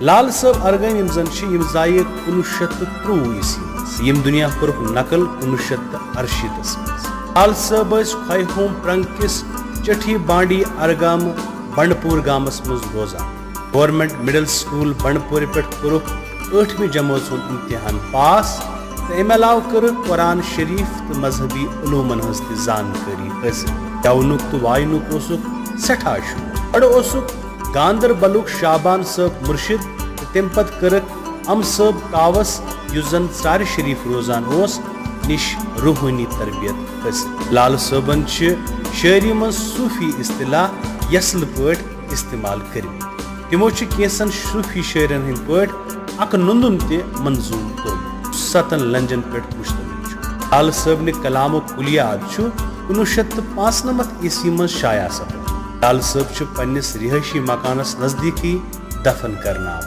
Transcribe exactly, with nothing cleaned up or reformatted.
لال صٲب ارغٲنۍ یِم زن چھِ، یِم زایہِ کُنوُہ شیٚتھ تہٕ ترٛۆوُہ عیسوی منٛز۔ یِم دُنیا کوٚرُکھ نقل کُنوُہ شیٚتھ تہٕ ارشیٖتس منٛز۔ لال صٲب ٲسۍ خۄیہِ ہوم پرنگ کِس چٹھی بانڈی ارگام بنڈپور گامس منٛز روزان۔ گورنمنٹ مڈل سکول بنڈپورِ پٮ۪ٹھ کوٚرُکھ ٲٹھمہِ جمٲژ ہُنٛد امتحان پاس تہٕ امہِ علاوٕ کٔرٕکھ قرآن شریف تہٕ مذہبی علومن ہٕنٛز تہِ زانکٲری حٲصِل۔ گٮ۪ونُک تہٕ واینُک اوسُکھ سٮ۪ٹھاہ شوق۔ گۄڈٕ اوسُکھ گاندربلُک شعبان صٲب مرشد تہٕ تمہِ پتہٕ کٔرٕکھ ام صٲب کاوس، یُس زن ژرارِ شریف روزان اوس، نِش روحٲنی تربیت حٲصِل۔ لالہٕ صٲبن چھِ شٲعری منٛز صوٗفی اصطلاح یسلہٕ پٲٹھۍ استعمال کٔرمٕتۍ۔ تِمو چھِ کینٛژن صوٗفی شٲعرن ہٕنٛدۍ پٲٹھۍ اکھ نُندُن تہِ منظوٗم کوٚرمُت، ستن لنجن پٮ۪ٹھ مشتمل چھُ۔ لالہٕ صٲبنہِ کلامُک کُلیات چھُ کُنوُہ شیٚتھ تہٕ پانٛژنمتھ عیسوی منٛز شایع سپدمُت۔ لالہٕ صٲب چھِ پننِس رہٲیشی مکانس نزدیٖکٕے دفن کرنہٕ آمٕتۍ۔